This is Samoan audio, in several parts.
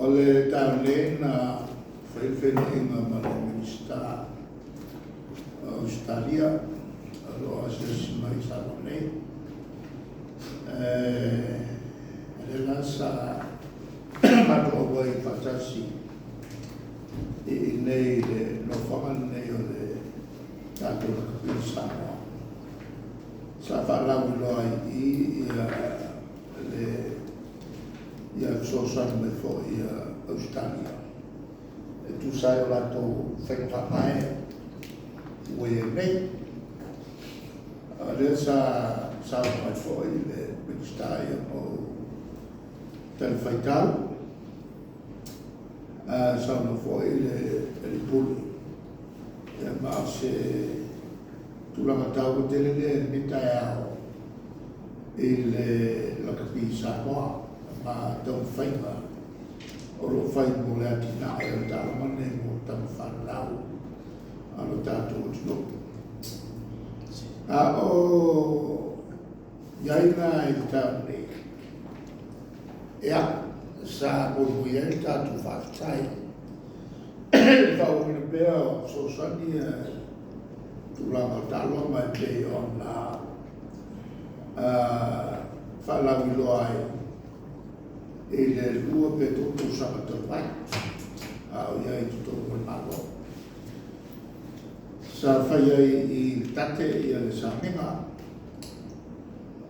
O le taeao nei na fai le feiloaiga ma le Minisita o Ausetalia o lo o asiasi mai i Samoa nei. O lea la sa matou auai faatasi i inei i le nofoaga lenei o le tatou lakapi o Samoa. Sa faalauiloa ai i i le fesoasoani mai foi a Ausetalia e tusa ai o latou faiga faavae ua i ai nei. O lea sa saunoa ai foi le Minisita ma ou talifuaitau, saunoa foi le Alii Pule, ma o se tulaga taua tele lea i lenei taeao i le lakapi Samoa ma taumafaiga o lo o fai mo le atinae o le taaloga lenei mo tama fanau a lo tatou atunuu. A o i ai la i le taeao nei, ia, sa molimoli ai le tatou faafetai i le faaauauina pea o fesoasoani ia i tulaga o taaloga e pei ona faalauiloa ai i le 2 pe 3 tausaga talu ai, a o i ai i totonu o le Malo. Sa fai ai i Tate le sauniga.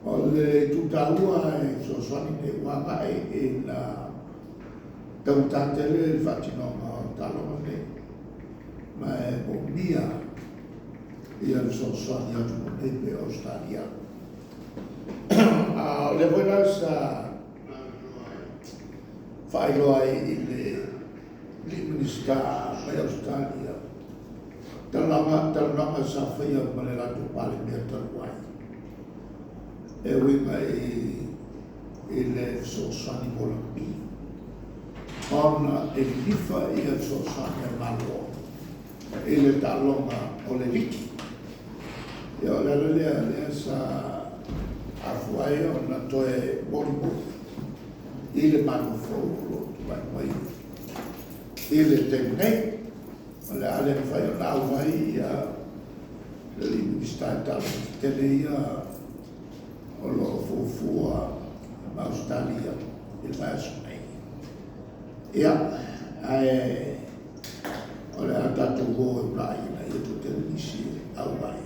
O le itu taua i fesoasoani nei ua agai ina taugata tele le faatinoga o taaloga nei, ma e moomia ia le fesoasoani a atunuu nei pei o Ausetalia. A o lea foi la sa faailoa ai i le Minisita mai Ausetalia talanoaga sa faia ma le latou Palemia talu ai e uiga i le fesoasoani mo lakapi, ona e lilifa ia fesoasoani a le Malo i le taaloga o le liki. Ia o le ala lea lea sa afua ai ona toe molimoli i le Malo fou o lo o tulai mai i le taimi nei. O le a le mafai ona auai ia le alii Minisita i taaloga tetele ia o lo o fuafua ma Ausetalia i le vaiaso nei. Ia, ae o le a tatou o e ula'i ina ia toatele nisi e auai,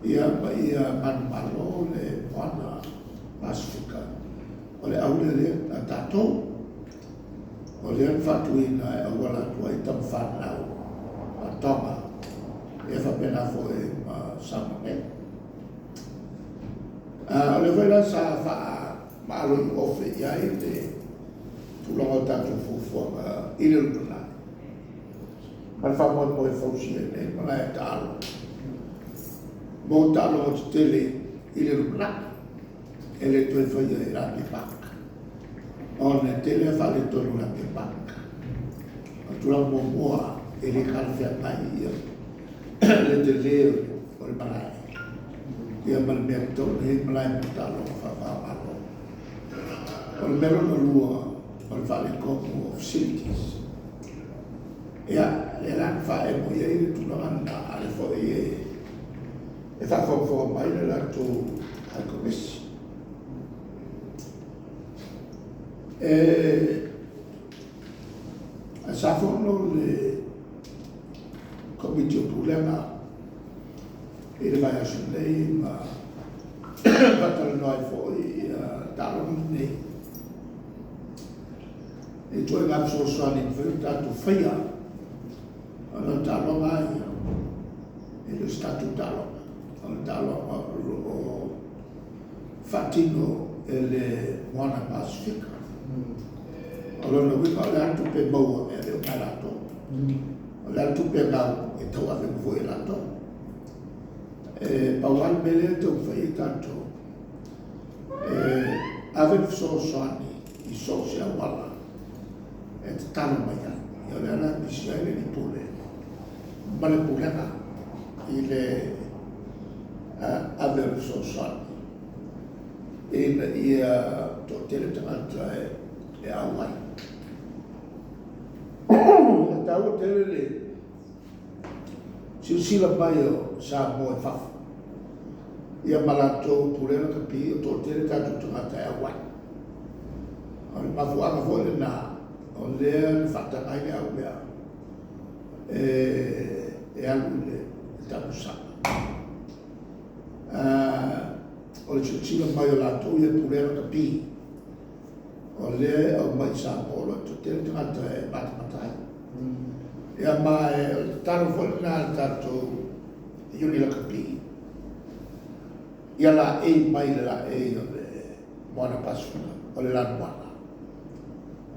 ia ma ia manumalo le moana Pasefika. O le aulea lea a tatou, o lea na faatuina e auala atu ai tama fanau a Tonga, ia faapena foi ma Samoa nei. O lea foi la sa faamaalo ofe i ai le tulaga o tatou fuafuaga i le lumanai, ma le faamoemoe e fausia ai nei malae taalo mo taaloga tetele i le lumanai, e le toe faia i Apia Park, ona e tele faaletonu o le Apia Park. O le tulaga muamua, e le talafeagai ia le tele o le malae, ia ma le mea e tatau ona i ai malae mo taaloga faava-o-Malo. O le mea lona lua, o le faaletonu o facilities. Ia, lea la na faaemo i ai le tulaga lena, a o lea foi e faafogafoga mai le latou High Commission. Ae sa fono le Komiti o Pulega i le vaiaso nei ma faatalanoa ai foi taaloga nei i ituaiga fesoasoani e mafai ona tatou faia, ona o taaloga lava ia, e le o se tatou taaloga, o le taaloga o lo o faatino e le Moana Pasefika. O lona uiga o le a le tupe e maua e ave uma lava e latou, o le a le tupe e gau, e tauave uma foi e latou. E pau lava le mea lea e taumafai i ai tatou, e ave le fesoasoani i so o se auala e tatalo mai ai. Ia o lea la e pisi ai le alii pule ma le pulega i le ave o le fesoasoani ina ia toatele tagata e auai. taua tele le silasila mai o Samoa i fafo, ia ma latou pulea lakapi, o toatele tatou tagata e auai. O le mafuaaga foi lena o lea na faataga ai le au lea e alu i le taamilosaga. O le silasila mai o latou ia e pulea lakapi, o lea e aumai i Samoa o lo o toatele tagata e matamata ai. Ia ma o le tatalo foi lena a le tatou Iuni Lakapi, ia laei mai le laei o le Moana Pasefika, o le Lanumoana,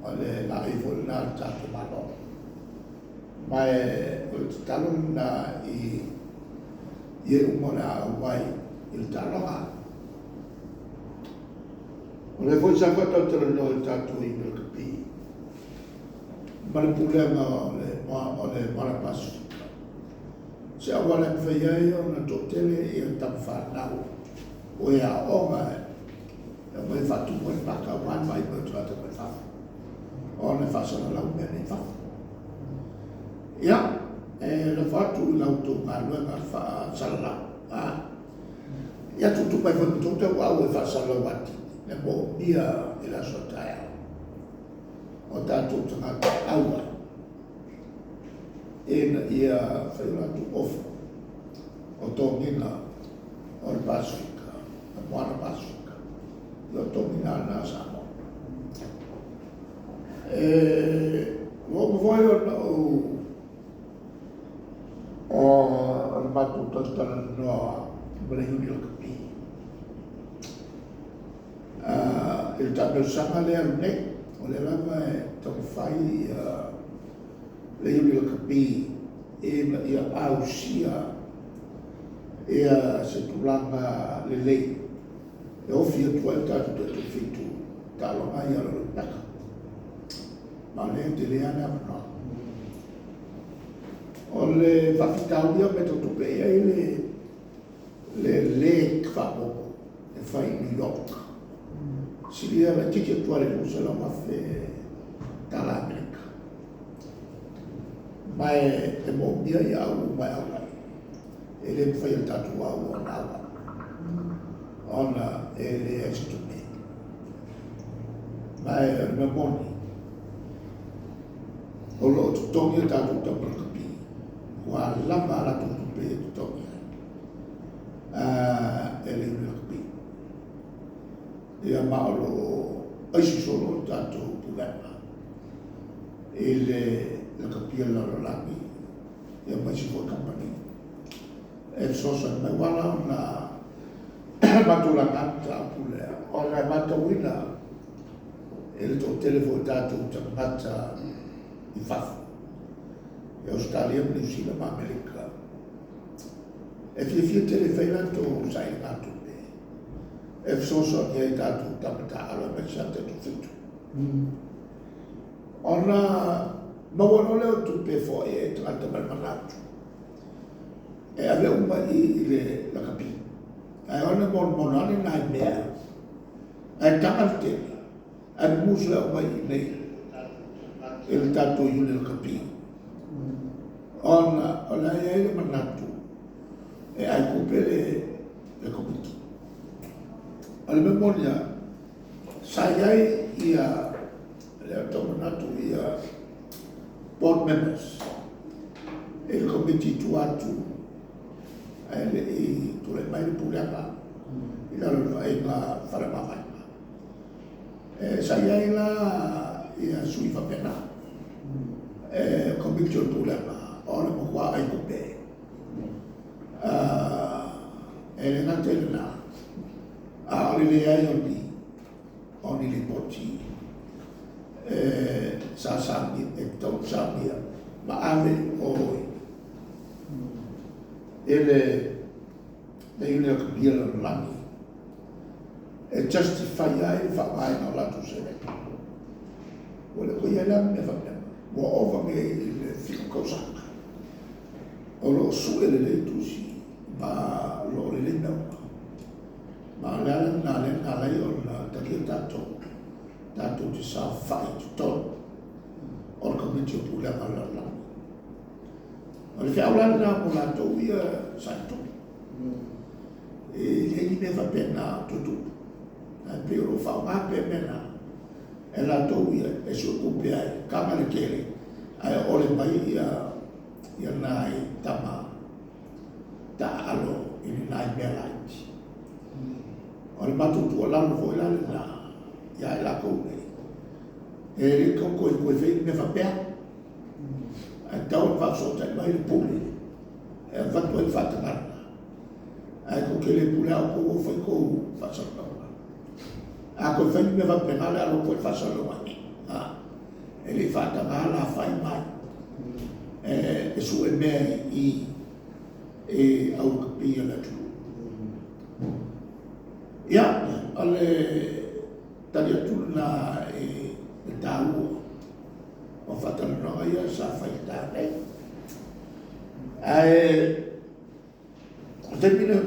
o le laei foi lena a le tatou Malo. Ma o le tatalo lena i e uma o le a auai i le taaloga. O lea foi sa faatalatalanoa i le tatou Iuni Lakapi ma le pulega o le Moana Pasefika, se auala e mafai ai ona toatele ia tamafanau o e aooga e aumai e faatumu ai le paka aua le vaai mai o tagata mai fafo, ona e faasalalau mea nei i fafo. Ia, e lafo atu i la outou galuega faasalalau. Ia tuutuu mai foi ma outou tauau e faasalalau atili le moomia i le aso a taeao o tatou tagata auai ina ia fai o latou ofo o togiga o le Pasefika, le Moana Pasefika, ia o togiga lena a Samoa. Ua uma foi ona ou o le matou talatalanoa ma le Iuni Lakapi i le taamilosaga lea alu nei, o lea lava e taumafai le Iuni Lakapi ina ia ausia ia se tulaga lelei e ofi atu ai le tatou taitoafitu taaloga ia o le Olimipeka. Ma o lea e tele lava le avanoa. O le faafitauli o mea tau tupe, e i ai le leg faaopoopo e fai i New York. Silia laitiiti atu lava i le $200,000 Amerika. Ma e moomia ia au uma e auai. E le mafai e le tatou au ona auai, ona e leai se tupe. Ma e o le mea moni, o lo o totogi a tatou tama lakapi, ua lava a latou tupe e totogi ai e le Iuni Lakapi. Ia ma o lo o aisi solo le tatou pulega i le lakapia o le lalolagi, ia ma isi foi kamupani e fesoasoani mai. Ua ala ona matou laga le mataupu lea, ona e matauina i le toatele foi o tatou tagata i fafo, i Ausetalia ma Niu Sila ma Amerika, e fiafia tele e fai latou sailigatupe e fesoasoani ai i tatou tama taaalo aemaise lava le taitoafitu. Ona maua loa lea o tupe e foai ai e tagata ma le manatu e ave uma i le lakapi. Ae ona monomono ane nai mea, ae taga le tele, ae musu e aumai i inei i le tatou Iuni Lakapi. Ona o la e i ai le manatu e ai tupe le komiti. O le mea moni lava, sa i ai ia, lea ou te manatu ia board members i le komiti i tua atu ae le i tulai mai le pulega i lalo o le vaaiga a Faleomavaega. Sa i ai la ia sui faapena, komiti o le pulega o le matua ai tupe. E le gata i lena, a o le leai o ni lipoti sa saunia, e tatau ona saunia ma ave i o i le Iuni Lakapi a le Lalolagi e justify ai le faaaogaina o latou seleni. Ua le toe i ai la ni mea faapena. Ua ova nei i le 7 tausaga o lo o sue lelei tusi ma o lo o lelei mea uma. Ma o le ala lena lea na ala ai ona talia tatou, tatou te saofai i totonu o le komiti o pulega a le lalolagi. O le feau la lena mo latou ia sa i totonu. E leai ni mea faapena o toe tupu. Ae pei o lo o faaaoga pea mea na e latou ia e suetupe ai, kava le tele ae ole mai ia nai tama taaalo i ni nai mea laiti. O le matou tuualalo foi la lena ia i latou nei, e le tatau ona toe faia ni mea faapea, ae tatau ona faafesootai mai le Pule e avatu ai le faatagaga, ae tou te le pule lava outou o fai a outou faasalalauga. A toe fai ni mea faapena, o le a alu atu ai le faasalalauga i i, e le i faatagaina la fai mai e sue mea i i i au lakapi a le atunuu. Ia, o le tali atu lena i le taua o faatalanoaga ia sa fai i le taeao nei. Ae o le taimi lenei